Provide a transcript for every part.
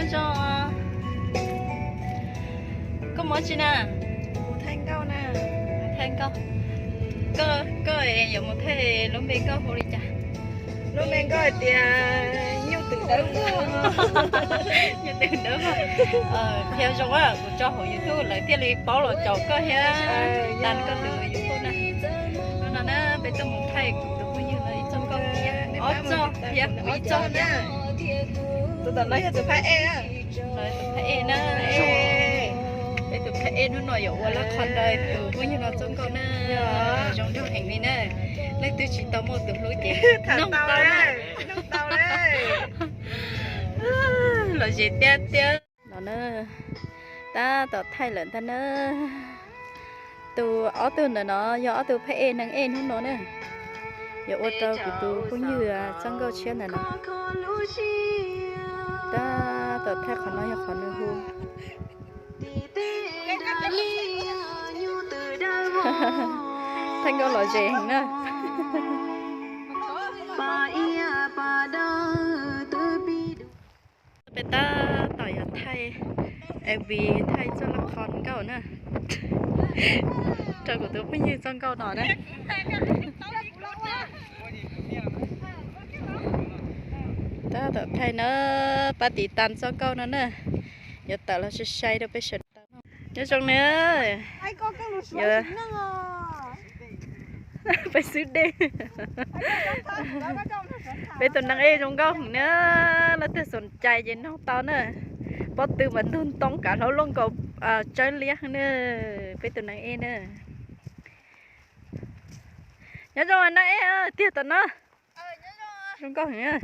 Tso, koj mus tsi na? Mus thaij nkauj na. Thaij nkauj. Koj, koj yuav mus thaij lub npe nkauj hu li cas? Lub npe nkauj hais tias nyuj twm dawb. Nyuj twm dawb. Qhia zoo, kuv tso hauv YouTube lawv thiaj li paub los caum koj thiab. Tas koj tus YouTube na. Hnub no na peb tuaj mus thaij kuv tus phooj ywg no ib txoj nkauj thiab ob txoj thiab kuv ib txoj thiab. Tus tom no yog tus phab ej. Tus phab ej na. Peb tus phab ej hnub no yuav ua laj qhov ntawd tus phooj ywg no txoj nkauj na. Zoo nraug heev li na. Leej twg tsis tau muaj tus hlub ces nug tau na. Los zem tiag tiag. No na, tab tom thaij lawm ntag na. Tus ob tug ntawm no yog ob tug phab ej neeg ej hnub no na. Yuav ua rau kuv tus phooj ywg txoj nkauj tshiab ntawm no. Tab tom thaij qhov no yog qhov nws hu. Thaij nkauj los zem heev na. Peb tab tom yuav thaij MV, thaij txoj laj qhov nkauj na, rau kuv tus phooj ywg txoj nkauj no na. Tab tom thaij na, pab tiv tas txoj nkauj no na, yuav tawm los sai sai rau peb sawv daws. Nyob zoo na, peb xwb dej. Peb tus neeg ej zoo nkauj heev na, leej twg xom cai ces noog tau na. Pob tw mas ntug ntoo kav hlaub looj nkaus tsawb liab na, peb tus neeg ej na. Nyob zoo neeg ej tiag tom no. Zoo nkauj heev.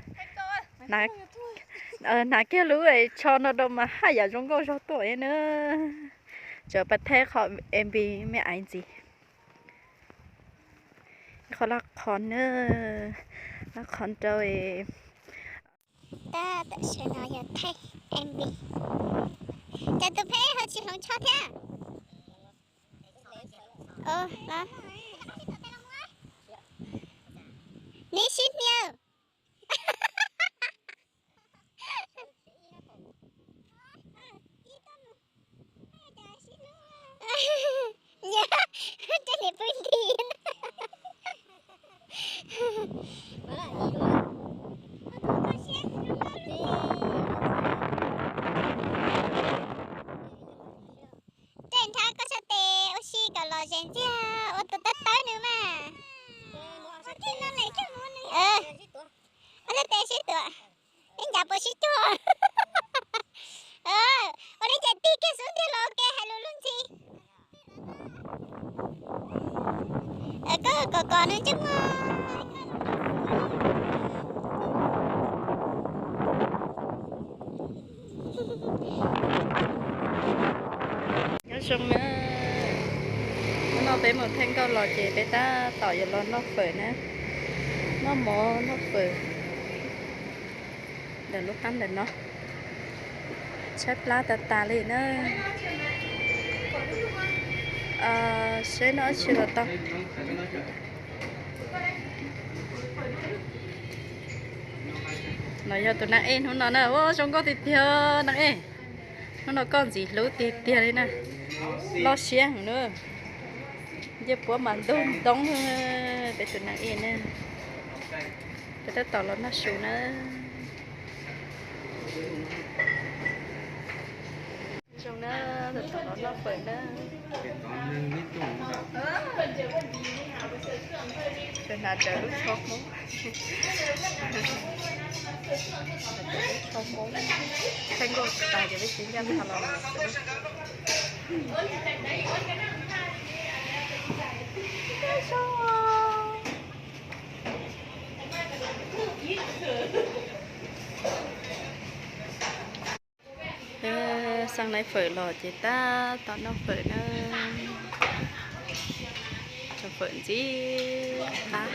Hnav kiag lub tsho no rau mas haj yam zoo nkauj zog tuaj na. Tseem pab thaij qhov MV me aiv ntxiv. Qhov laj qhov na, laj qhov rau. Tab tom sawv no yog thaij MV. Cas tus phab ej ho tsis hloov tsho thiab? Neb sib hnia. Nyob, tej niam pw nti. Tej nrhab koj sab tes ua si kom los zes ntxiag ua tus tab tawb nws mas. Ua sab tes sib tuam, ib ncav puas sib cuag. Ua li cas tig kiag xub ntiag los ua ke hais lus luag ntxhi. Koj kom kom nws ntsej muag. Nyob zoo na, hnub no peb mus thaij nkauj los ces peb tab tom yuav los noj fawm na, noj mov noj fawm ntawm lub qab ntawm no. Tshaib plab tas tas li na. Seb noj dab tsi los tau. No yog tus neeg ej hnub no na, ua zoo nkauj tiag tiag neeg ej. Hnub no koj ntxim hlub tiag tiag li na. Loj siab heev na. Ncej puab mas ntug ntoob, peb tus neeg ej na. Peb tab tom los noj su na. Zoo na, tab tom los noj fawm na. Hnav rawv lub tsho Hmoob. Lub tsho Hmoob. Thaij nkauj tas ces peb tsis ncaj nraim los. Xaa laiv fawm los ces tab tom noj fawm na. Cov fawm ntxim qab.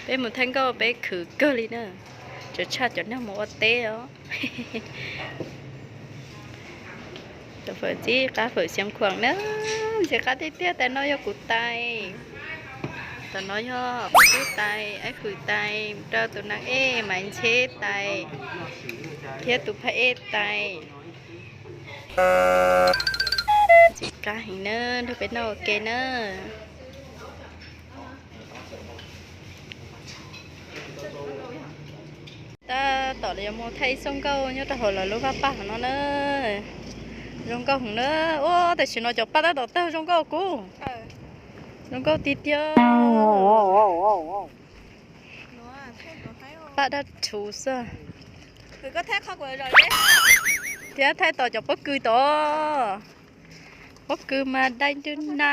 Peb mus thaij nkauj peb khwv kawg li na, tsuas tshaj cov neeg mus ua teb os. Cov fawm ntxim qab, fawm xeev khuam na, ntxim qab tiag tiag, tais no yog kuv tais. Tom no yog pab tub tais, aib hwm tais, rau tus nas ej, maiv ncheb tais, thiab tus phab ej tais. Ntxim qab heev na, nrog peb noj ua ke na. Tab tom yuav mus thaij ib txoj nkauj nyob rau hauv lawv lub vaj paj hauv no na. Zoo nkauj heev na. Ua tam sim no cov paj tab tom tawg zoo nkauj kub. Zoo nkauj tiag tiag. Paj dab rhuv xwb. Thiab thaij tom cov pob kws tod. Pob kws mas dai nrwg na.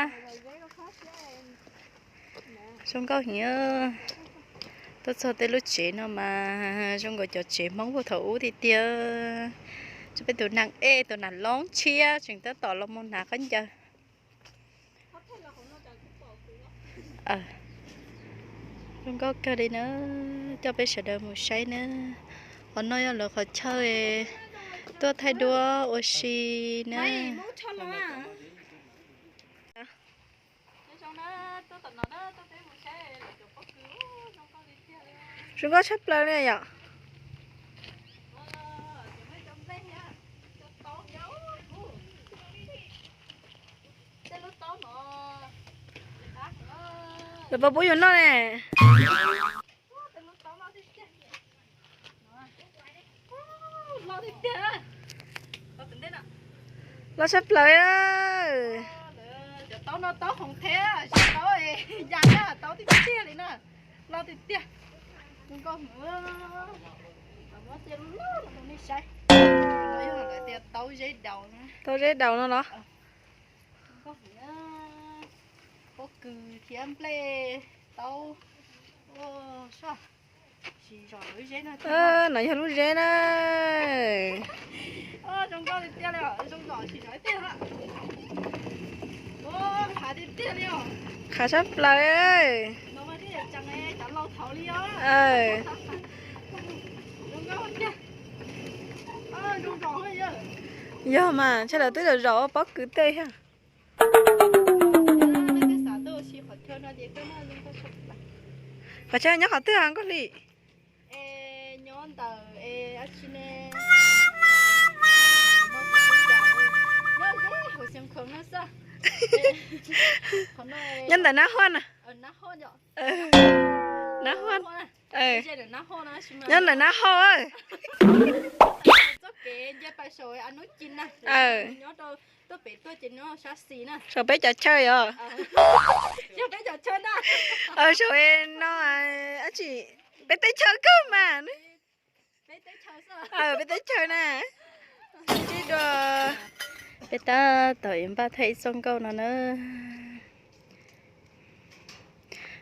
Zoo nkauj heev. Tuaj txog tej lub tsev no mas zoo nkaus cov tsev Hmoob puag thaum ub tiag tiag. Peb tus nas ej tus nas loob tshiab tseem tab tom los mus hnav khaub ncaws. Zoo nkauj kawg li na, coj peb sawv daws mus saib na. Qhov no yog lawv qhov chaw tuaj thaij duab ua si na. Zoo nkauj tshaj plaws li yom. Lawv puas pub yus noj ne? Loj tshaj plaws. Cov taub no taub hoo thiab, taub ya, taub tiag tiag li na. Loj tiag tiag. Muab txia loj los rau nej saib. Tias taub zeb daus, taub zeb daus no los. Pob kws thiab nplej taub. Sim zom lub zeb no. No yog lub zeb na. Zoo nkauj tiag tiag li, zoo zom sim zom tiag. Qhav tiag tiag li os. Qhav sab plaws. Cov laus thaud li os. Zoo nkauj tiag. Yog mas, ntshe lawv twb zom zom ua pob kws tej thiab. Qhov chaw nyob qhov twg Nkauj Hli? Nyob ntawm Nab Huaj na. Nab Huaj. Nyob ntawm Nab Huaj. Saum peb cov chaw yog. Saum no, peb teb chaws kawg mas. Peb teb chaws na. Peb tab tom yuav npaj thaij ib txoj nkauj no na.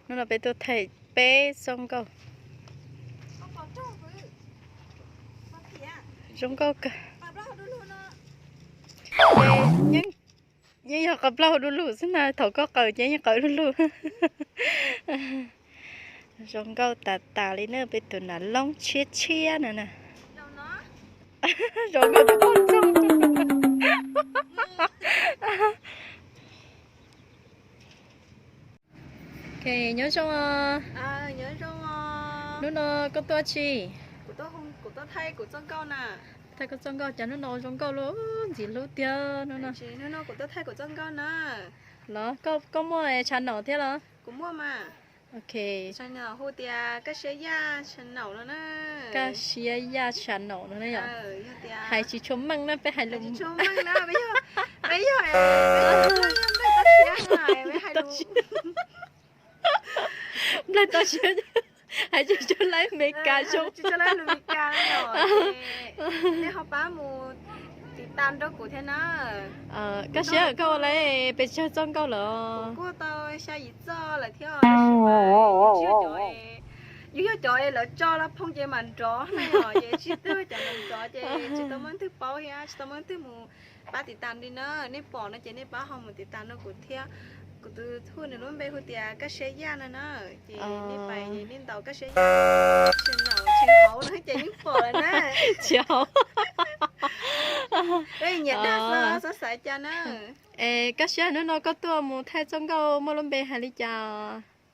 Hnub no peb tuaj thaij peb txoj nkauj. Zoo nkauj kawg. Yeej yog qhov plaub hau du lug xwb na, thaum koj qaws ces yeej qaws du lug. Zoo nkauj tas tas li na, peb tus nas loob tshiab tshiab no na. Zoo nkauj tus poj ntxoog. Nyob zoo os. Hnub no koj tuaj tsi? Thaij koj txoj nkauj, cas hnub no zoo nkauj luaj, ntxim hlub tiag hnub no. Los koj muaj tshav naum thiab los? Hu tias Kaj Siab Yaj tshav naum no na. Kaj Siab Yaj tshav naum no na yom. Hais tsis tshua meej na, peb hais lus, Nplaig toj siab, hais tsis tshua laib Meskas zoo. Nej ho pab mus tiv tas rau kuv thiab na. Kaj Siab, koj ua lawm pes tsawg txoj nkauj lawm? Kuv kuj tau xya yim txoj lawm thiab. Yus yog cov lawv tso los phoo ces mam nrov na, ces tsis tau cov mam nrov ces tsis tau muaj leej twg paub thiab tsis tau muaj leej twg mus pab tiv tas li na. Nej pom no ces nej pab ho mus tiv tas rau kuv thiab. Kuv tus thuj nws lub npe hu tias Kaj Siab Yaj no na. Ces nej pais nej ntaus Kaj Siab Yaj, tshav naum tshav hauv no ces yeej pom lawm na. Tshav hauv. Nyiam dag xwb, xav xav cas na. Es Kaj Siab, hnub no koj tuaj mus thaij txoj nkauj muaj lub npe hais li cas?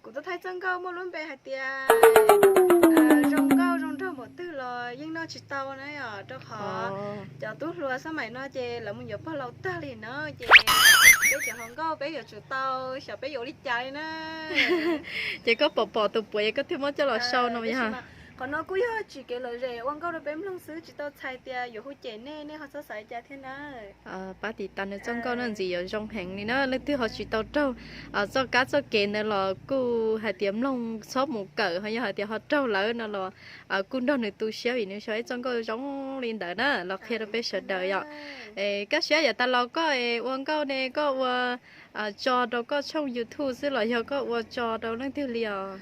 Kuv tus thaij txoj nkauj muaj lub npe hais tias zoo nkauj zoo nraug npaum twg los yeej noj tsis tau na yom, rau qhov cov tub hluas xab maim no ces lawv mus yuav pog laus tag li na, ces peb cov hluas nkauj peb yuav tsum tau xyov peb yuav ua li cas li na. Ces koj pom pom tus puav es koj thiaj muab coj los sau no yog? Qhov no kuj yog tsis kev lom zem ua nkauj rau peb mloog xwb, tsis tau txhais tias yuav hu cem nej, nej ho txhob xav li cas thiab na. Pab tiv tas nws txoj nkauj no ntxim yuav zoo heev li na, leej twg ho tsis tau raug txoj kab txoj kev ntawd los kuj hais tias mloog txhob mus kawm, ho yog hais tias ho raug lawm no los kuj nrog nws tu siab vim nws sau ib txoj nkauj zoo li ntawd na los qhia rau peb sawv daws yom. Kaj siab yav tas los koj ua nkauj ne, koj ua tso rau koj tshooj YouTube xwb los yog koj ua tso rau leej twg li os?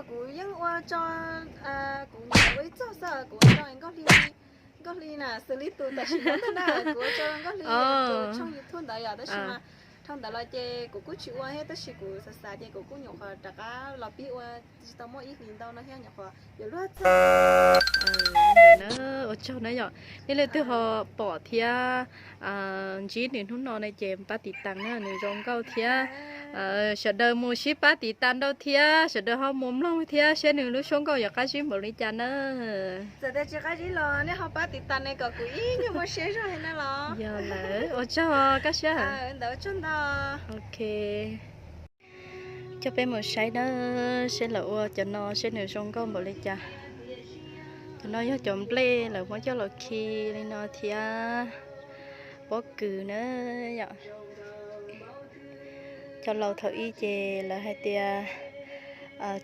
Kuv yeej ua tso, kuv ua ib txoj xwb, kuv ua tso nkauj hli, nkauj hli na xws li tus tam sim no ntag na, kuv ua tso nkauj hli tus tshooj YouTube ntawd yom, tab sis mas dhau ntawd los ces kuv kuj tsis ua thiab, tab sis kuv xav xav ces kuv kuj nyuam qhuav rov qab los pib ua, tsis tau muaj ib hlis ntau no thiab, nyuam qhuav yuav luag txog. Ntawd na, ua tsaug na yom, nej leej twg ho pom thiab ntsib nws hnub no ne ces pab tiv tas na, nws zoo nkauj thiab. Sawv daws mus sib pab tiv tas nrau thiab sawv daws ho mus mloog thiab seb nws lub suab nkauj yuav qab zib npaum li cas na. Txawm tias tsis qab zib los nej ho pab tiv tas ne kom kuv ib nyuag muaj siab zog li na los. Yog lawm, ua tsaug Kaj Siab. Ntawd ua tsaug ntau. Ok. Coj peb mus saib na, seb lawv ua cov no seb nws zoo nkauj npaum li cas. Cov no yog cov nplej lawv muab coj los khi li no thiab pob kws na yom. Cov laus thaum ub ces lawv hais tias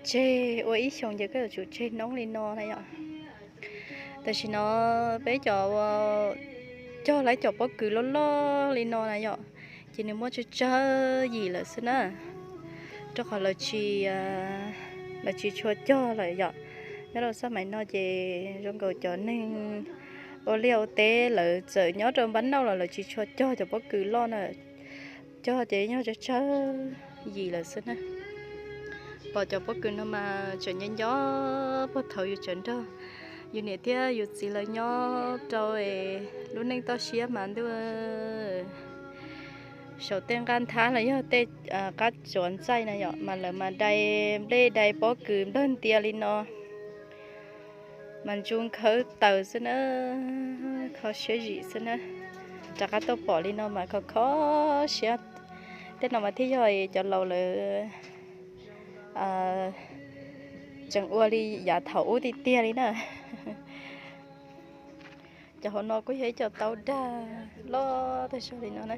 tseg ua ib xyoos ces koj yuav tsum tseg noob li no na yom. Tam sim no peb cov ua cog lawv cov pob kws loj loj li no na yom, ces nws muaj tsawg tsawg yim lawm xwb na, rau qhov lawv tsis, lawv tsis tshua cog lawm yom. Nyob rau xab maim no ces zoo nkaus cov neeg ua liaj ua teb lawv txawm nyob rau npab nauj los lawv tsis tshua cog cov pob kws loj na, cog ces yog tsawg tsawg yim lawm xwb na. Pom cov pob kws no mas tseem nco nco puag thaum yus tseem nrog yus niam thiab yus txiv lawv nyob rau lub neej toj siab mas ntuj, saum tej nqaj nthab los yog tej qab tsuas ntxaij na yom, mas lawv mas dai nplej dai pob kws nplawg ntia li no, mas ntsu nkhawv taws xwb na, kho siab zim xwb na. Rov qab tuaj pom li no mas kho kho siab. Tej no mas thiaj yog cov laus lawv tseem ua li yav thaum ub tiag tiag li na. Cov hauv no kuj yog ib co taub dag loj tag zog li no na.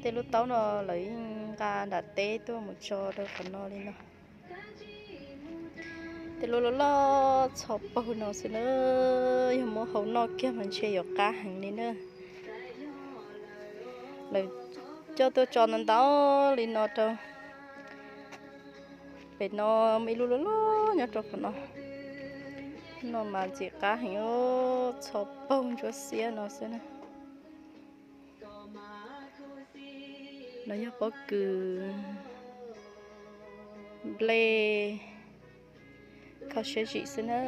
Tej lub taub no lawv yeej nqa nram teb tuaj mus tso rau qhov no li no. Tej lub loj loj txho paug no xwb na, yog muab hau noj kiag mas ntshe yuav qab heev li na. Lawv coj tuaj tso ntau ntau li no rau. Pem no muaj ib lub loj loj nyob rau qhov no. No mas ntxim qab heev, txho paug ntsuab xiab no xwb na. No yog pob kws nplej, kho siab zim xwb na.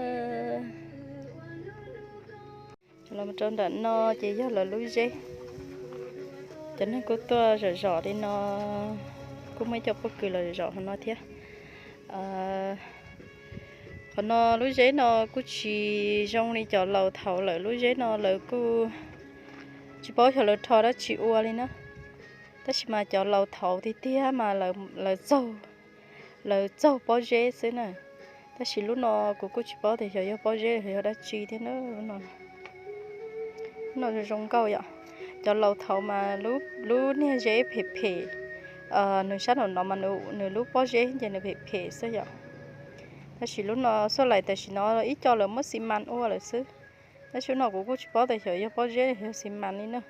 Los rau nram no ces yog lawv lub zeb. Cov neeg kuj tuaj zom zom li no, kuj muaj ib co pob kws los zom zom hauv no thiab. Qhov no lub zeb no kuj tsis zoo li cov laus thaud lawm, lub zeb no lawv kuj tsis paub xyov lawv rho dab tsi ua li na. Tab sis mas cov laus thaud tiag tiag mas lawv txaug, lawv txaug pob zeb xwb na. Tab sis lub no kuv kuj tsis paub tias xyov yog pob zeb los yog dab tsi thiab na. Lub no zoo nkauj yom. Cov laus thaud mas lub niag zeb phem phem, nws sab nraum no mas nws lub pob zeb ces nws phem phem xwb yom. Tab sis lub no xuaj lais tam sim no ib co lawv muab xi mas ua lawm xwb. Tab sis lub no kuv kuj tsis paub tias xyov yog pob zeb los yog xi mas li na.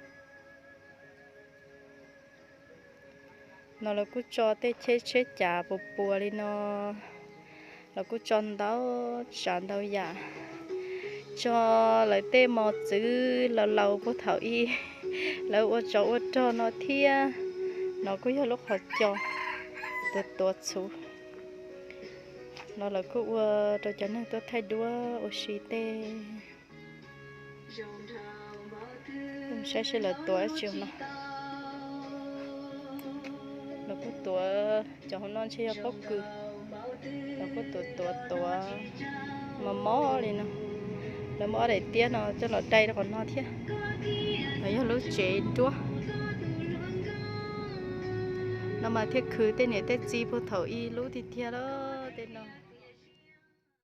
No lawv kuj tso tej tsheb tsheb cav puas puas li no, lawv kuj tso ntau tsav ntau yam, tso lawv tej mos txwv laus laus puag thaum ub lawv ua tsov ua rog no thiab. No kuj yog lub qhov cos tuav tuav txhuv. No lawv kuj ua rau cov neeg tuaj thaij duab ua si tej. Saib seb lawv tuav dab tsi no. Lawv kuj tuav, cov hauv no ntshe yog pob kws. Lawv kuj tuav tuav tuav mos mos li no. Lawv muab ob daim tiab no coj los dai rau qhov no thiab. No yog lub tsev nruab. No mas thiaj khwv tej niam tej txiv puag thaum ub lub tiag tiag lawm tej no.